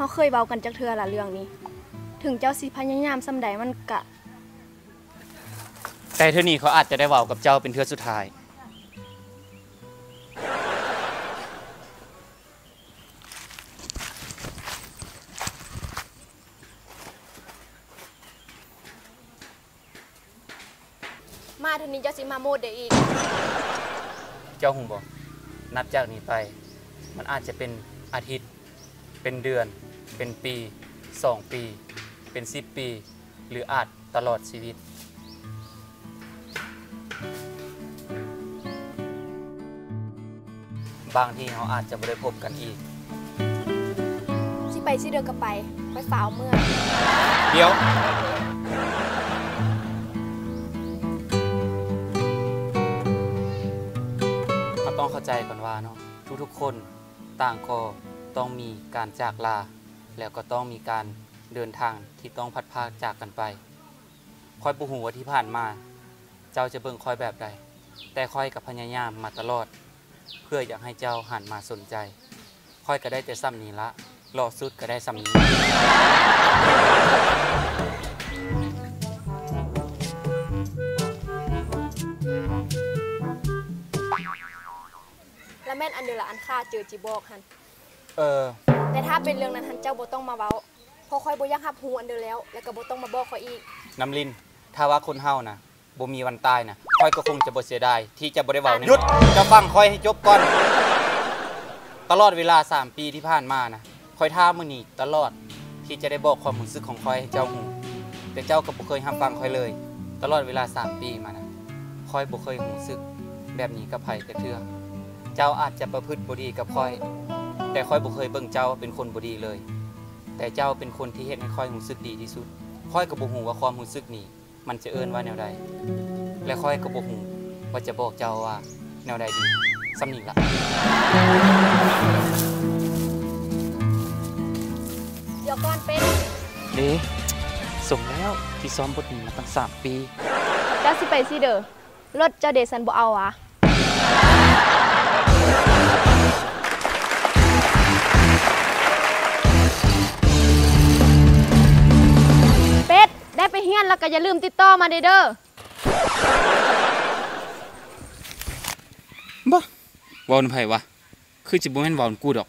ເຮົາເຄີຍເວົ້າກັນຈັກເທື່ອລະເລື່ອງນີ້? ເຖິງເຈົ້າຊິພະຍາຍາມສ່ຳໃດມັນກະ ແຕ່ເທື່ອນີ້ເຂົາອາດຈະໄດ້ເວົ້າກັບເຈົ້າເປັນເທື່ອສຸດທ້າຍ. ມາເທື່ອນີ້ເຈົ້າຊິມາໂມດໃດອີກ? ເຈົ້າຮູ້ບໍ່? ນັບຈາກນີ້ໄປ ມັນອາດຈະເປັນອາທິດ, ເປັນເດືອນ, ເປັນປີ, ສອງປີ, ເປັນສິບປີ ຫຼື ອາດຕະຫຼອດຊີວິດ. ບາງທີເຮົາອາດຈະບໍ່ໄດ້ພົບກັນອີກ. ຊິໄປຊິເດີກະໄປ, ຂ້ອຍຟ້າວເມືອ. ດຽວ! ເຮົາຕ້ອງເຂົ້າໃຈກ່ອນວ່າເນາະ, ທຸກໆຄົນຕ່າງກໍຕ້ອງມີການຈາກລາ ແລ້ວກໍຕ້ອງມີການເດີນທາງທີ່ຕ້ອງພັດພາກຈາກກັນໄປ. ຂ້ອຍບໍ່ຮູ້ວ່າທີ່ຜ່ານມາເຈົ້າຈະເບິ່ງຂ້ອຍແບບໃດ, ແຕ່ຂ້ອຍກໍພະຍາຍາມມາຕະຫຼອດ ເພື່ອຢາກໃຫ້ເຈົ້າຫັນມາສົນໃຈ. ຂ້ອຍກໍໄດ້ແຕ່ສ່ຳນີ້ລະ, ຫຼໍ່ສຸດກໍໄດ້ສ່ຳນີ້. ລະແມ່ນອັນເດີລະອັນຂ້າເຈີຈິບອກຫັ້ນ. ເອີ. ແຕ່ຖ້າເປັນເລື່ອງນັ້ນຫັ້ນ ເຈົ້າບໍ່ຕ້ອງມາເວົ້າ, ເພາະຂ້ອຍບໍ່ຢາກຮັບຮູ້ອັນເດີແລ້ວ ແລ້ວກໍບໍ່ຕ້ອງມາບອກຂ້ອຍອີກ. ນ້ຳລິນ, ຖ້າວ່າຄົນເຮົານະ ບໍ່ມີວັນຕາຍນະ, ຂ້ອຍກໍຄົງຈະບໍ່ເສຍດາຍທີ່ຈະບໍ່ໄດ້ເວົ້າແນວນີ້. ຢຸດ! ເຈົ້າຟັງຂ້ອຍໃຫ້ຈົບກ່ອນ. ຕະຫຼອດເວລາສາມປີທີ່ຜ່ານມານະ, ຂ້ອຍຖ້າມື້ນີ້ຕະຫຼອດທີ່ຈະໄດ້ບອກຄວາມຮູ້ສຶກຂອງຂ້ອຍໃຫ້ເຈົ້າຮູ້, ແຕ່ເຈົ້າກໍບໍ່ເຄີຍຮັບຟັງຂ້ອຍເລີຍ. ຕະຫຼອດເວລາສາມປີມານະ, ຂ້ອຍບໍ່ເຄີຍຮູ້ສຶກແບບນີ້ກັບໃຜຈັກເທື່ອ. ເຈົ້າອາດຈະປະພຶດບໍ່ດີກັບຂ້ອຍ, ແຕ່ຂ້ອຍບໍ່ເຄີຍເບິ່ງເຈົ້າເປັນຄົນບໍ່ດີເລີຍ. ແຕ່ເຈົ້າເປັນຄົນທີ່ເຮັດໃຫ້ຂ້ອຍຮູ້ສຶກດີທີ່ສຸດ. ຂ້ອຍກໍບໍ່ຮູ້ວ່າຄວາມຮູ້ສຶກນີ້ ມັນຈະເອີ້ນວ່າແນວໃດ ແລະ ຂ້ອຍກໍບໍ່ຮູ້ວ່າຈະບອກເຈົ້າວ່າແນວໃດດີ. ສ່ຳນີ້ລະ. ດຽວກ່ອນເປັນ. ເດ ສົມແລ້ວທີ່ຊ້ອມບົດນີ້ມາຕັ້ງສາມປີ. ເຈົ້າຊິໄປຊິເດີ ລົດເຈົ້າເດ ສັນບໍ່ເອົາຫວາ? ເປັດ ໄດ້ໄປຮຽນແລ້ວກໍຢ່າລືມຕິດຕໍ່ມາເດີ. ບະ ເວົ້ານຳໃຜວະ? ຄືຊິບໍ່ແມ່ນເວົ້ານຳກູດອກ.